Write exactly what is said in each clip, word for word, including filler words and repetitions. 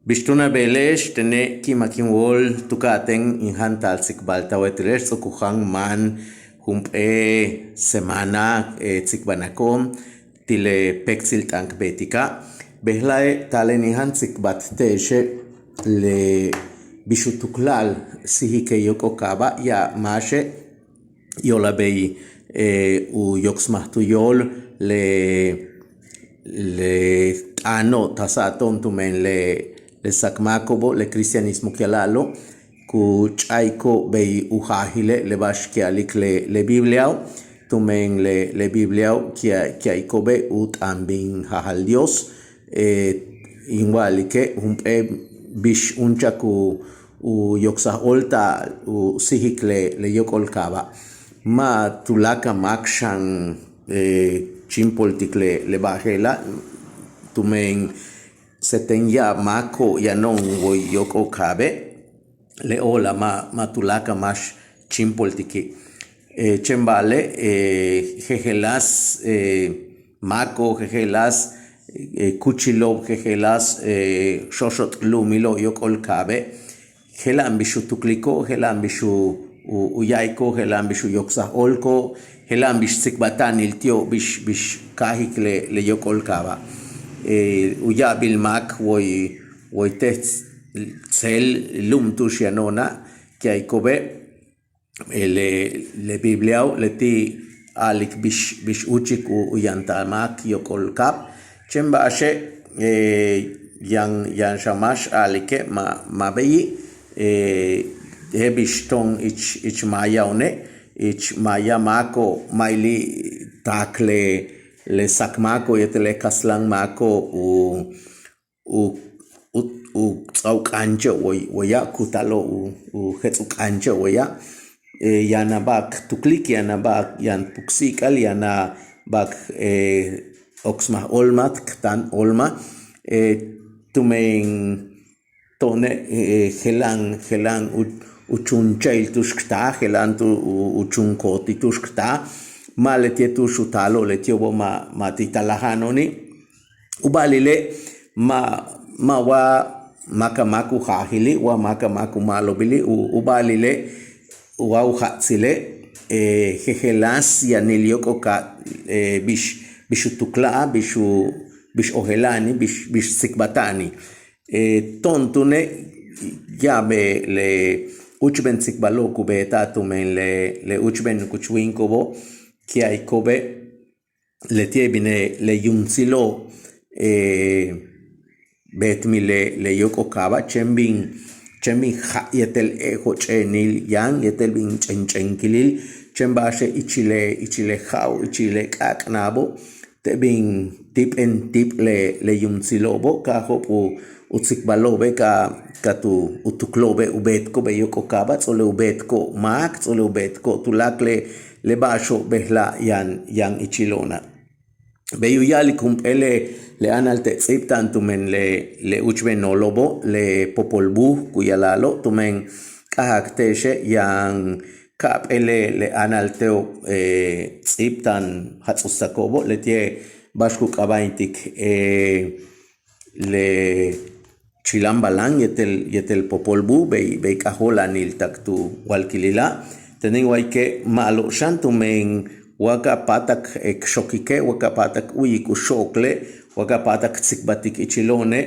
Bix túun a beele'ex, tene' ki'imak in wóol tu ka'atéen in jantal tsikbalt a wéetele'ex ts'o'ok u jan máan jump'éel semana tsikbanako'on ti' le péektsil t'aan k beetika'. Bejla'e' taalen in jan tsikbalt te'exe' le bix u tukla'al síijik le yóok'ol kaaba', ya'ab máaxe' yo'olal bey u yoksmaj tu yóol le le t'aano' ta sa'ato'on tumen le le sak máako'obo', le cristianismo ku ya'ala'alo', ku ch'a'iko'ob bey u jaajile' le ba'ax ku ya'alik le le Bibliao', tumen le le Bibliao' ku ya'iko'obe' u t'aan bin jajal Dios. In wa'alike' jump'éel bix úunchak u u yoksaj óolta'al u síijik le le yóok'ol kaaba'. Ma' tuláakal máak xan chíimpoltik le le ba'al je'ela', tumen seten ya'ab máako'ob yano'on woy yóok'ol kaabe', le o'olal ma' ma' tuláakal máax chíimpoltiki'. Chéen ba'ale' jejeláas máako'ob, jejeláas kúuchilo'ob, jejeláas xóoxot' lu'umilo' yóok'ol kaabe', jela'an bix u tukliko'ob, jela'an bix u u ya'iko'ob, jela'an bix u yoksaj óolko'ob, jela'an bix tsikbalta'anil ti'ob bix bix káajik le le yóok'ol kaaba'. U ya'abil máak woy woy te' tséel lu'um tu'ux yano'ona' ku ya'iko'obe' le le Bibliao' leti' a'alik bix bix úuchik u yantal máak yóok'ol kaab. Chéen ba'axe' yaan yaan xan máax a'alike' ma' ma' beyi', je'el bix to'on ich ich maayao'one', ich maaya máako'ob ma' ili' taak le le sak máako'ob yéetel le kastlan máako'ob u u u ts'a'ab u k'áanche'ob woy woya', ku taalo'ob u jets' u k'áanche'ob woya'. Yaan a ba'ax k tuklik, yaan a ba'ax yaan puksi'ik'al, yaan a ba'ax k oksmaj óolmaj, k táan óolmaj tumen to'one' jela'an jela'an u chuuncha'il tu'ux k taal, jela'an tu u chuunko'otil tu'ux k taal. Ma' leti'e' tu'ux u taalo'ob leti'obo', ma' ma' ti' talaja'ano'oni'. U ba'alile' ma' ma' wa máakalmáak u jaajili', wa máakalmáak u ma'alobili'. U ba'alile' wa u jats'ile' jejeláas yanil yóok'ol kaab bix bix u tukla'al, bix u bix ojela'ani', bix bix tsikbalta'ani'. To'on túune' ya'abe' le úuchben tsikbalo'ob ku beeta'al tumen le le úuchben nukuch wíiniko'obo' ku ya'iko'obe' leti'e' bine le yuumtsilo'ob beetmil le le yóok'ol kaaba', chéen bin chéen bin ja' yéetel e joch'e'enil yaan yéetel bin ch'ench'enkilil, chéen ba'axe' ichil le ichil le ja'o', ichil le k'áak'naabo', te' bin tíip'en tíip' le le yuumtsilo'obo', ka jo'op' u tsikbalo'obe', ka ka tu u tuklo'obe' u beetko'ob le yóok'ol kaaba', ts'o'ok le u beetko'ob máak, ts'o'ok le u beetko'ob tuláakal le le ba'axo'ob bejla' yaan yaan ichilo'ona'. Bey u ya'alik jump'éel le le áanal te' ts'íibta'an tumen le le úuchben noolo'obo', le Popol Vuh ku ya'ala'alo', tumen k'aja'ak te'exe' yaan ka'ap'éel le le áanal te'ob ts'íibta'an jats'utstako'obo', leti'e' ba'ax ku k'aaba'intik le Chilambalan yéetel yéetel Popol Vuh, bey bey k'ajóola'anil tak tu walkilila'. Tene' in wa'alike' ma'alob xan tumen wa ka páatak k xokike', wa ka páatak k u'uyik u xo'okole', wa ka páatak k tsikbaltik ichilo'one',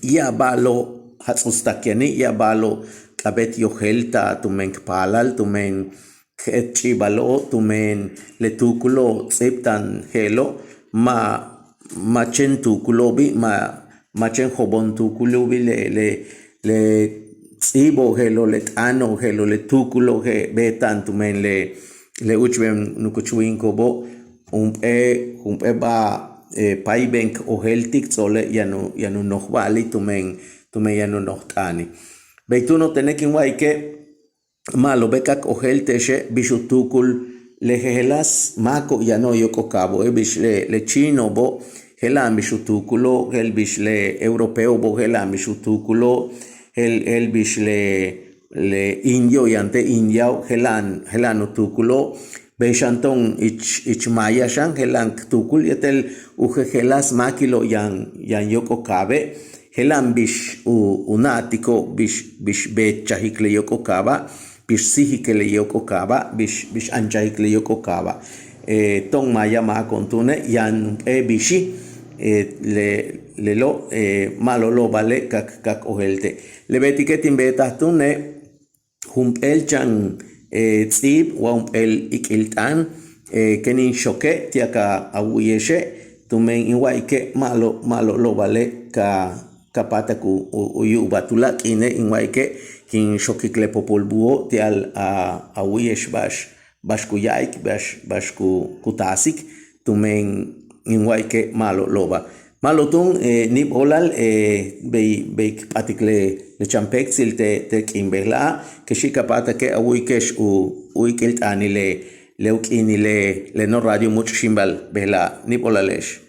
ya'ab ba'alo'ob jats'utstak yani', ya'ab ba'alo'ob k'a'abéet yojéelta'al tumen k paalal, tumen k et ch'i'ibalo'ob, tumen le tuukulo'ob ts'íibta'an je'elo', ma' ma' chéen tuukulo'obi', ma' ma' chéen jobon tuukulo'obi', le le le ts'íibo' je'elo', le t'aano' je'elo', le tuukulo'ob je' beeta'an tumen le le úuchben nukuch wíiniko'obo', jump'éel jump'éel ba'al páayben k ojéeltik, ts'o'ole' yaan u yaan u noj ba'ali' tumen tumen yaan u noj t'aani'. Bey túuno' tene' kin wa'alike' ma'alobe' ka k ojéelte'exe' bix u tuukul le jejeláas máako'ob yano'ob yóok'ol kaabo'e', bix le le chino'obo' je'ela'an bix u tuukulo'ob, je'el bix le europeo'obo' je'ela'an bix u tuukulo'ob, je'el je'el bix le le indio yaan te' indiao' je'ela'an je'ela'an u tuukulo'ob. Bey xan to'on ich ich maya xan je'ela'an k tuukul yéetel u jejeláas máakilo' yaan yaan yóok'ol kaabe', Je'elan bix u na'atiko'ob bix bix beetchajik le yóok'ol kaaba', bix síijik le yóok'ol kaaba', bix bix anchajik le yóok'ol kaaba'. To'on maaya máako'on túune' yaan jump'éel bixi'. Le lelo' ma'lob lóobale' ka k ojéelte'. Le beetike' tin beetaj túune' jump'éel chan ts'íib wa jump'éel ik'il t'aan, ken in xoke' ti'al a wu'uye'exe', tumen in wa'ayike' ma'lob ma'lob lóobale' ka ka páatak u yu'ubal tuláak' k'iine' in wa'ayike' kin xokik le popol búujo' ti'al a wu'uye'ex ba'ax ba'ax ku ya'alik ba'ax ba'ax ku taasik, tumen in wa'ayike' ma'lob lóoba'. Ma'lob túun, níib óolal bey bey k p'atik le chan péektsil te' k'iin bejla'a', kexi' ka páatake' a wu'uyike'ex u ik'il t'aanil le u k'iinil le leno' radio múuch' xíimbal bejla'a'. Níib óolale'ex.